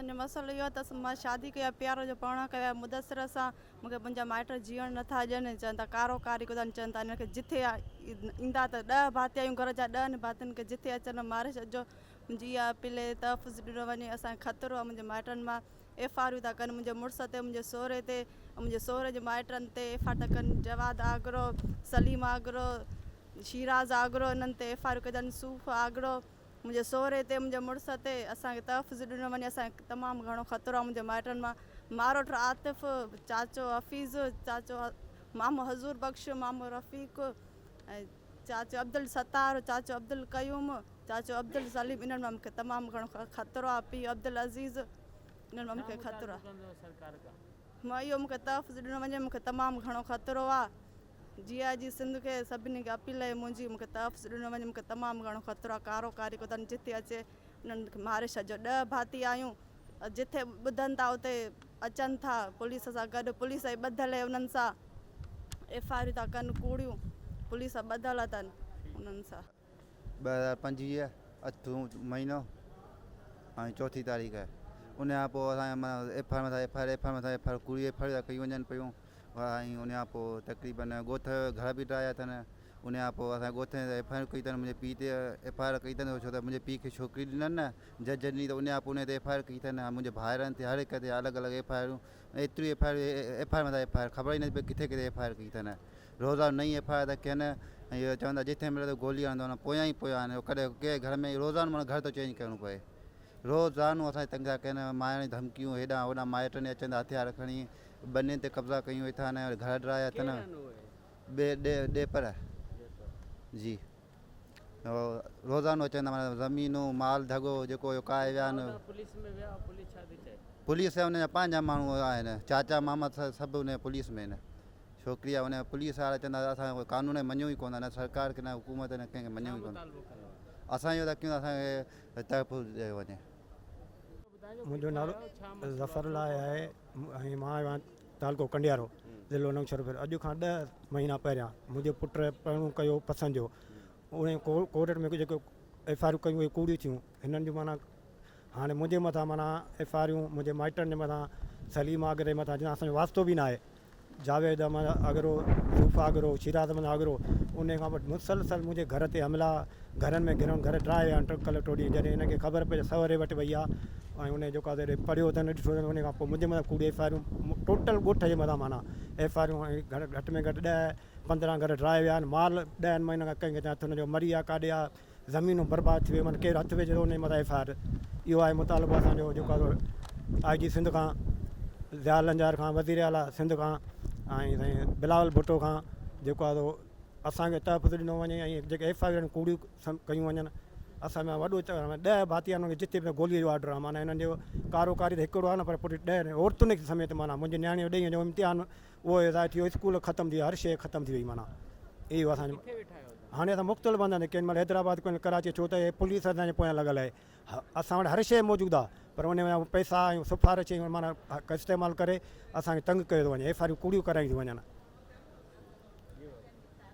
اسان جو مسئلو اهو آهي ته مان شادي ڪئي آهي پيار جو پرڻو ڪيو آهي مدثر سان مون کي منهنجا مائٽ جيئڻ نٿا ڏين چون ٿا ڪارو ڪاري ڪيو اٿن چون ٿا انهن کي جٿي ايندا ته ڏهه ڀاتي آهيون گهر جا ڏهن ڀاتين کي جٿي اچن ماري ڇڏجو منهنجي اها اپيل آهي تحفظ ڏنو وڃي اسان کي خطرو آهي منهنجي مائٽن مان ايف آر يون ٿا ڪن منهنجي مڙس تي منهنجي سهري تي منهنجي سهري جي مائٽن تي ايف آر ٿا ڪن جواد آگرو سليم آگرو شيراز آگرو انهن تي ايف آر يون ڪن صوف آگرو منهنجي سهري تي منهنجي مڙس تي اسان کي تحفظ ڏنو وڃي اسان کي تمام گهڻو خطرو آهي منهنجي مائٽن مان ماروٽ عاطف چاچو حفيظ چاچو مامو حضور بخش مامو رفيق ۽ چاچو عبدالستار چاچو عبدالقيوم چاچو عبدالسليم انهن مان مون کي تمام گهڻو خطرو آهي پيء عبدالعزيز انهن مان مون کي خطرو آهي مان اهو مون کي تحفظ ڏنو وڃي مون کي تمام گهڻو خطرو آهي جي آء جي سنڌ کي سڀني کي اپيل آهي منهنجي مونکي تحفظ ڏنو وڃي مونکي تمام گهڻو خطرو آهي ڪارو ڪاري ڪتن جتي اچي انهن کي ماري ڇڏجو ڏهه ڀاتي آهيون جتي ٻڌن ٿا اتي اچن ٿا پوليس سان گڏ پوليس جي ٻڌل آهي انهن سان ايف I آريون ٿا ڪن ڪوڙيون پوليس ٻڌل اٿن انهن سان. 2025 اٺون مهينو ۽ چوٿين تاريخ ان کان پوء اسان جا معنيٰ ايف I R مٿان F I R F I R مٿان ايف I R ڪوڙي ايف I R ڪئي وڃن پيون ۽ ان کان پوء تقريبن ڳوٺ گهر به ڊاهيا اٿن ان کان پوء اسان جي ڳوٺ ۾ ايف I R ڪئي اٿن منهنجي پيء تي ايف I R ڪئي اٿن ڇو ته منهنجي پيء کي ڇوڪري ڏنن نه جج ڏني ته ان کان پوء ان تي ايف I R ڪئي اٿن منهنجي ڀائرن تي هر هڪ تي الڳ الڳ ايف I آرون ايتريون F I R F I R مٿان ايف I R خبر ئي نه پئي ڪٿي ڪٿي ايف I R ڪئي اٿن روزانو نئين ايف I R ٿا ڪن ۽ اهو چون ٿا جتي ملي ته گولي هڻندو نه پويان ئي پويان آهن ڪڏهن ڪنهن گهر ۾ روزانو معنيٰ گهر ٿو چينج ڪرڻو پئي روزانو اسان کي تنگ ٿا ڪن مارڻ جون ڌمڪيون هيڏانهن هوڏانهن مائٽن اچن ٿا هٿيار کڻي ٻنين تي قبضا ڪيون ويٺا آهن ۽ گهر ڊاهيا اٿن ٻي ڏي ڏيپر جي روزانو اچن ٿا معنيٰ زمينون مال ڍڳو جيڪو هيو ڪاهي ويا آهن پوليس ان جا پنهنجا ماڻهو آهن چاچا ماما سڀ ان پوليس ۾ آهن ڇوڪري آهي ان پوليس وارا چوندا اسان قانون کي مڃيون ئي ڪونه نه سرڪار کي نه حڪومت نه ڪنهن کي مڃيون ئي ڪونه اسان اهو ٿا ڪيون اسان کي تحفظ ڏيو وڃي. منهنجو نالو ظفر الله آهي ۽ مان آيو آهيان تعلقو ڪنڊيارو ضلعو نوشهروفيروز اڄ کان ڏهه مهينا پهريان منهنجي پٽ پرڻو ڪيو پسند جو ان ڪورٽ ۾ جيڪو ايف I آرون ڪيون اهي ڪوڙيون ٿيون هنن جون معنيٰ هاڻي منهنجي مٿان معنيٰ ايف I آرون منهنجي مائٽن جي مٿان سليم آگري مٿان جنهن سان اسان جو واسطو به ناهي جاويد احمد آگرو، صوف آگرو، شيراز احمد آگرو انهي کان پوء مسلسل منهنجي گهر تي حملا گهرن ۾ گهرن گهر ڊاهي ويا آهن ٽڪل ٽوڙي جڏهن هنن کي خبر پئي ته سهري وٽ وئي آهي ۽ انهي جيڪو آهي پڙهيو اٿن ڏٺو اٿن انهي کان پوء منهنجي مٿان ڪوڙي ايف I آرون ٽوٽل ڳوٺ جي مٿان معنيٰ ايف I آرون ۽ گهر گهٽ ۾ گهٽ ڏهه 15 گهر ڊاهي ويا آهن مال ڏهن مهينن کان ڪنهن کي هٿ هن جو مري آهي ڪاڏي آهي زمينون برباد ٿي ويون معنيٰ ڪير هٿ وجهي ٿو ان جي مٿان ايف I R اهو آهي مطالبو اسان جو جيڪو آهي آء جي سنڌ کان ضياء لنجار کان وزير اعليٰ سنڌ کان ۽ سائين بلاول ڀٽو کان جيڪو آهي سو اسان کي تحفظ ڏنو وڃي ۽ جيڪي ايف I R ڪوڙيون ڪيون وڃن اسان ۾ وڏو ڏهه ڀاتي آهن جتي به گولي جو آرڊر آهي معنيٰ هنن جو ڪارو ڪاري ته هڪڙو آهي نه پر پوري ڏهه عورتن سميت معنيٰ منهنجي نياڻي جو ڏهين جو امتحان اهو ضايع ٿي ويو اسڪول ختم ٿي ويا هر شيء ختم ٿي وئي معنيٰ اهو اسان جو هاڻي اسان مختلف هنڌن تي ڪنهن مهل حيدرآباد ڪنهن مهل ڪراچي ڇو ته هي پوليس اسان جي پويان لڳل آهي اسان وٽ هر شيء موجود آهي پر ان ۾ پئسا ۽ سفارش معنيٰ استعمال ڪري اسان کي تنگ ڪيو ٿو وڃي ايف I آرون ڪوڙيون ڪرايون ٿيون وڃن.